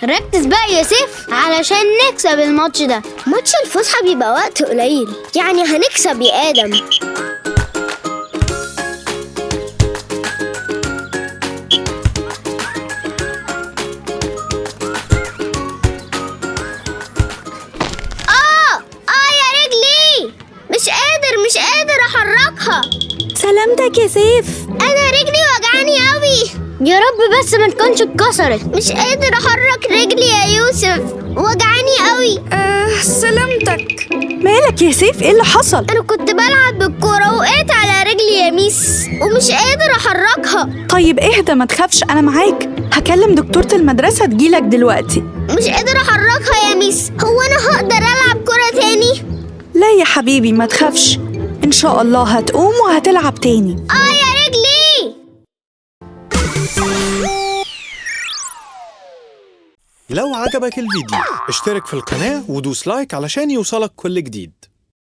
ركز بقى يا سيف علشان نكسب الماتش ده. ماتش الفسحة بيبقى وقت قليل، يعني هنكسب يا آدم. يا رجلي، مش قادر احركها. سلامتك يا سيف. انا رجلي وجعاني قوي. يا رب بس ما تكونش اتكسرت. مش قادر احرك رجلي يا يوسف، وجعاني قوي. سلامتك. مالك يا سيف؟ ايه اللي حصل؟ انا كنت بلعب بالكورة وقعت على رجلي يا ميس ومش قادر احركها. طيب اهدى، ما تخافش، انا معاك. هكلم دكتورة المدرسة تجيلك دلوقتي. مش قادر احركها يا ميس، هو انا هقدر العب كرة تاني؟ لا يا حبيبي ما تخافش، ان شاء الله هتقوم وهتلعب تاني. يا رجلي. لو عجبك الفيديو اشترك في القناة ودوس like علشان يوصلك كل جديد.